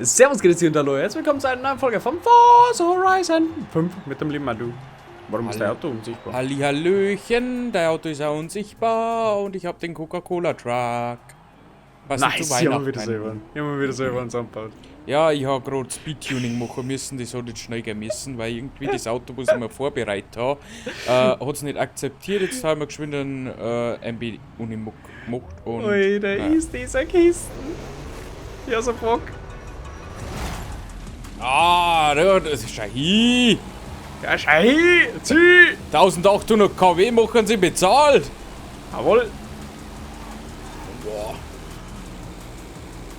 Servus, grüezi und hallo. Herzlich willkommen zu einer neuen Folge von Forza Horizon 5 mit dem lieben Madu. Warum ist dein Auto unsichtbar? Hallihallöchen, dein Auto ist auch unsichtbar und ich hab den Coca-Cola Truck. Passend Nice, zu ich hab mir wieder Weihnachten. selber, ich hab mir wieder selber einen zusammengebaut. Ja, ich hab grad Speedtuning machen müssen, das hat jetzt schnell gehen müssen, weil irgendwie das Auto, was ich mir vorbereitet hab, hat's nicht akzeptiert. Jetzt haben wir geschwind einen MB Unimog gemacht und. Alter, naja. ist dieser Kisten. Ja, so Bock. Ah, das ist ja hi. Ja, schau hin, zieh! 1800 kW machen sie bezahlt. Jawohl. Boah.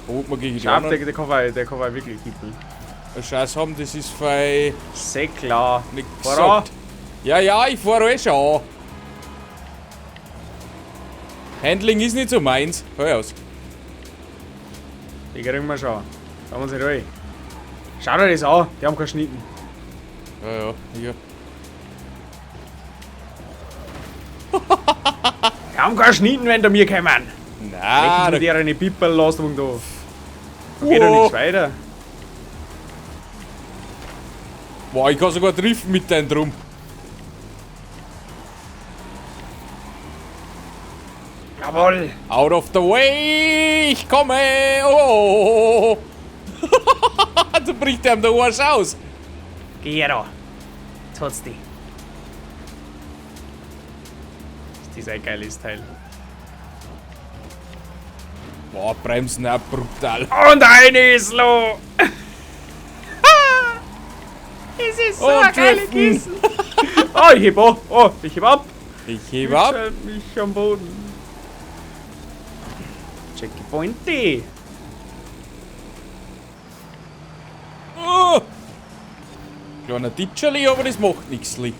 Holt man gegen die Schau, anderen. der kann auch wirklich kippen. Scheiß haben, das ist fei Sehr klar. nicht Fahr gesagt. Ja, ja, ich fahr eh schon an. Handling ist nicht so meins. Hör aus. Die kriegen wir schon. Schauen wir uns nicht rein. Schau dir das an, die haben keinen Schnitten. Ja, ja, hier. Die haben keinen Schnitten, wenn da mir kommen. Na, mit da, ihrer Pipperl-Lastwagen da. Da geht doch Wow. nichts weiter. boah, ich kann sogar driften mit deinem Drum. Jawohl. Out of the way, ich komme. Oh. Da bricht einem der Arsch aus. Geh her da. Jetzt hat's dich. Ist das ein geiles Teil. Boah, Bremsen auch brutal. Und ein Eslo! Es ist so Und eine geile driften. Kiste. Oh, ich heb ab. Oh, ich heb ab. Ich heb ab. Ich halt mich am Boden. Checkpoint. Oh. Kleiner Ditscherli, aber das macht nix. Li.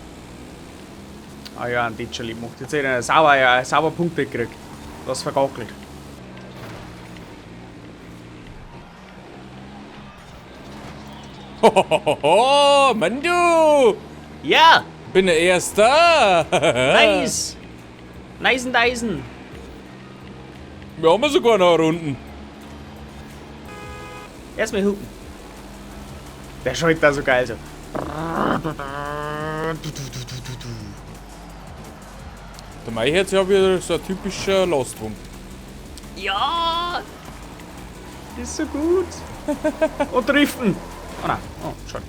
Ah ja, ein Ditscherli macht jetzt einen sauber, ja, sauber Punkte gekriegt. Das vergackelt. Hohoho, Mann du! Ja! Bin der Erster! Nice! Nice und Eisen! Wir haben sogar noch Runden. Erstmal hupen. Der schaut da so geil so. Der Mai hat ja wieder so ein typischer Lastwagen. Ja! Ist so gut. Und driften! Oh nein, oh, schade.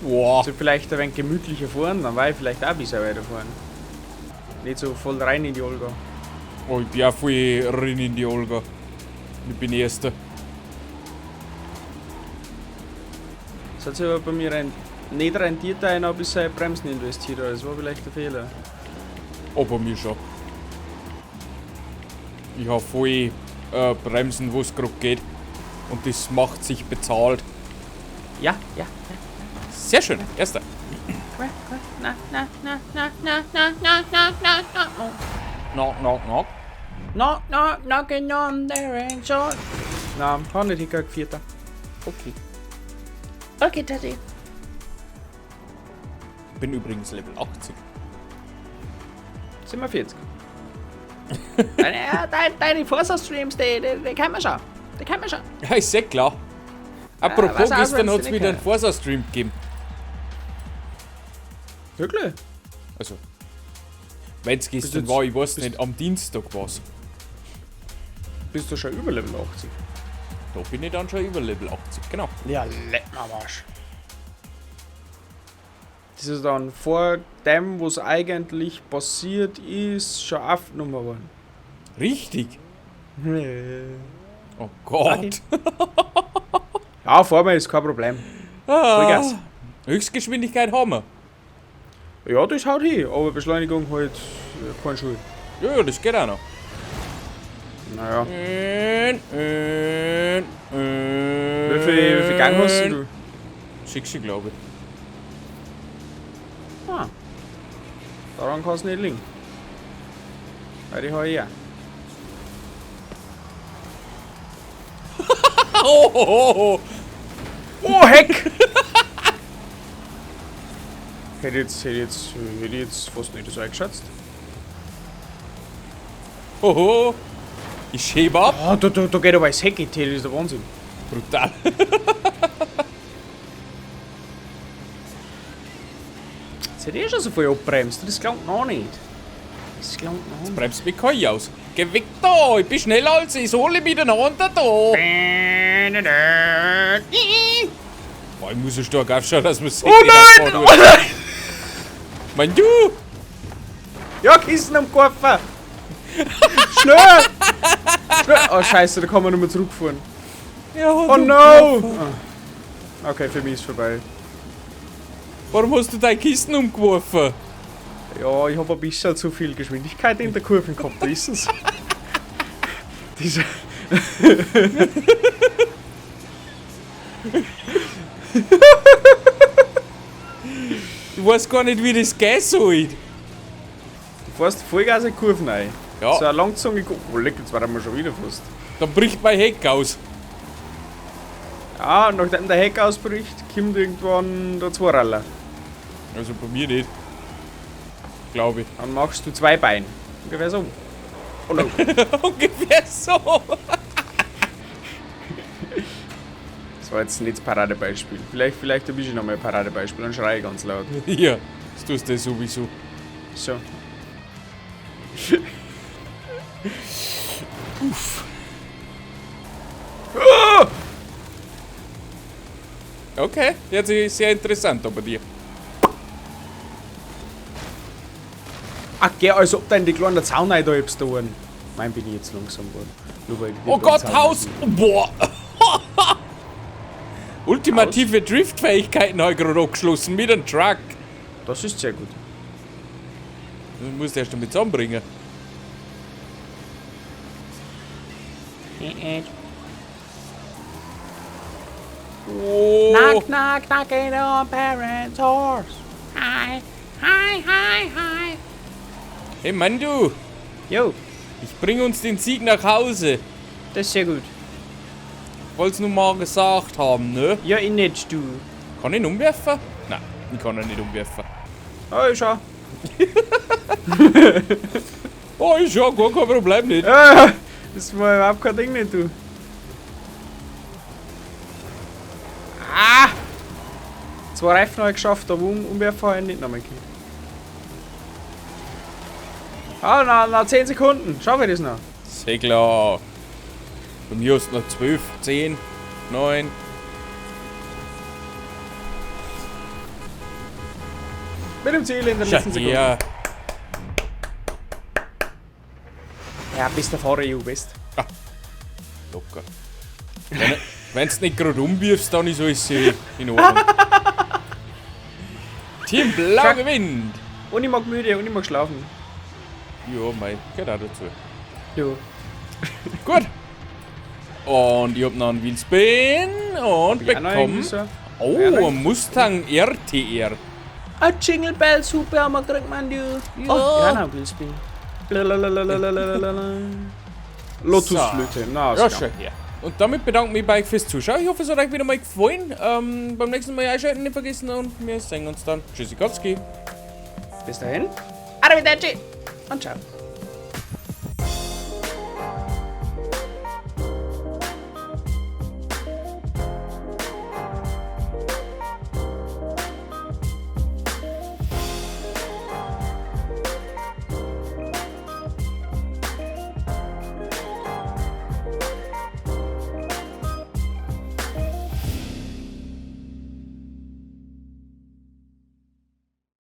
Boah. Also vielleicht ein wenig gemütlicher fahren, dann war ich vielleicht auch ein bisschen weiterfahren. Nicht so voll rein in die Olga. Oh, ich bin auch voll rein in die Olga. Ich bin Erster. Das hat sich aber bei mir rein, nicht rentiert, da ich noch ein bisschen Bremsen investiert habe. Das war vielleicht ein Fehler. Aber mir schon. Ich hab voll Bremsen, wo es gerade geht. Und das macht sich bezahlt. Ja, ja. Sehr schön, Erster. Na, na, na, na, na, na, na, na, na, na. Knock, knock, knock. No, no, knocking on there and short. Na, hab nicht hingekriegt, Vierter. Okay. Okay, Tati. Bin übrigens Level 80. Sind wir 40. Deine Forza-Streams, die kennen wir schon. Die kennen wir schon. Ja, ist sehr klar. Apropos, was auch, gestern wenn's hat es nicht wieder einen kennt. Forza-Stream gegeben. Wirklich? Also, wenn es gestern jetzt- war, ich weiß nicht, am Dienstag war's. Bist du schon über Level 80? Da bin ich dann schon über Level 80, genau. Ja, leck mal am Arsch. Das ist dann vor dem, was eigentlich passiert ist, schon aufgenommen worden. Richtig. Oh Gott. Ja, vor mir ist kein Problem. Vollgas. Höchstgeschwindigkeit haben wir. Ja, das haut hin, aber Beschleunigung halt kein Schuld. Ja, ja, das geht auch noch. Naja. Wie Wie viel Gang hast du? 60, glaube ich. Ah. Daran kann es nicht liegen. Weil die habe ich auch. Oh, oh, oh, oh. Oh, Heck! Hätte ich jetzt fast nicht so eingeschätzt. Hoho. Ich heb ab. Ah, da geht aber das Heck, das ist der Wahnsinn. Brutal. Jetzt hätte ich schon so viel abbremst. Das klingt noch nicht. Das klingt noch nicht. Bremst mich kein aus. Geh weg da, ich bin schneller als ich, hole miteinander da. Boah, ich muss so stark aufschauen, dass man Oh nein! Oh nein! Mein du! Ja, Kissen am Koffer! Schnell! Schnell! Oh scheiße, da kann man nicht mehr zurückfahren. Ja, Oh no! Ah. Okay, für mich ist vorbei. Warum hast du deine Kisten umgeworfen? Ja, ich habe ein bisschen zu viel Geschwindigkeit in der Kurve gehabt, da ist es. Diese. Ich weiß gar nicht, wie das gehen soll. Du fährst Vollgas in die Kurven rein. Ja. So eine langzungige Kurve. Oh, leck, jetzt waren wir schon wieder fast. Dann bricht mein Heck aus. Ja, nachdem der Heck ausbricht, kommt irgendwann der Zweiroller. Also bei mir nicht. Glaube ich. Dann machst du zwei Beine. Ungefähr so. Oh no. Ungefähr so. Das war jetzt nicht das Paradebeispiel. Vielleicht ein bisschen nochmal ein Paradebeispiel, dann schrei ich ganz laut. Ja, das tust du sowieso. So. Uff. Ah! Okay, jetzt ist sehr interessant bei dir. Ach, geh, als ob da in die kleinen Zaun rein da hebst da einen. Mein bin ich jetzt langsam geworden. Nur weil ich Oh den Gott, Zaun Haus! rein- Boah! Ultimative Driftfähigkeiten habe ich gerade abgeschlossen mit einem Truck. Das ist sehr gut. Das musst du erst damit zusammenbringen. Oh. Knock, knock, knocking on parents' doors. Hi, hi, hi, hi. Hey Mann, du! Jo, Ich bring uns den Sieg nach Hause. das ist sehr gut. Wollt's nur mal gesagt haben, ne? Ja, ich nicht, du. Kann ich ihn umwerfen? Nein, ich kann ihn nicht umwerfen. Oh, ich schau. Oh, ist ja gar kein Problem nicht. Ah, das war überhaupt kein Ding nicht, du. Ah! Zwei Reifen habe ich geschafft, aber umwerfen habe ich nicht nochmal gekriegt. Ah, na, 10 Sekunden. Schaffen wir das noch? Sehr klar. Bei mir hast du noch 12, 10, 9. Mit dem Ziel in der letzten Sekunde. Ja. Ja, bist der Fahrer, du bist. Ah, locker. Wenn du nicht gerade umwirfst, dann ist alles in Ordnung. Team Blau Schack. gewinnt! Und ich mag müde und ich mag schlafen. Ja, mei, gehört auch dazu. Ja. Gut. Und ich hab noch einen Wheelspin und bekomme. So. Oh, ein Mustang RTR. A Jingle Bell Super haben wir gekriegt, man, du. Ja. Oh, ja, noch ein Wheelspin. Blablabla. Lotusflöte, na, Ja, ist schon klar. her. Und damit bedanke ich mich bei euch fürs Zuschauen. Ich hoffe, es hat euch wieder mal gefallen. Beim nächsten Mal einschalten nicht vergessen und wir sehen uns dann. Tschüssikowski. Bis dahin. Arrivederci und ciao.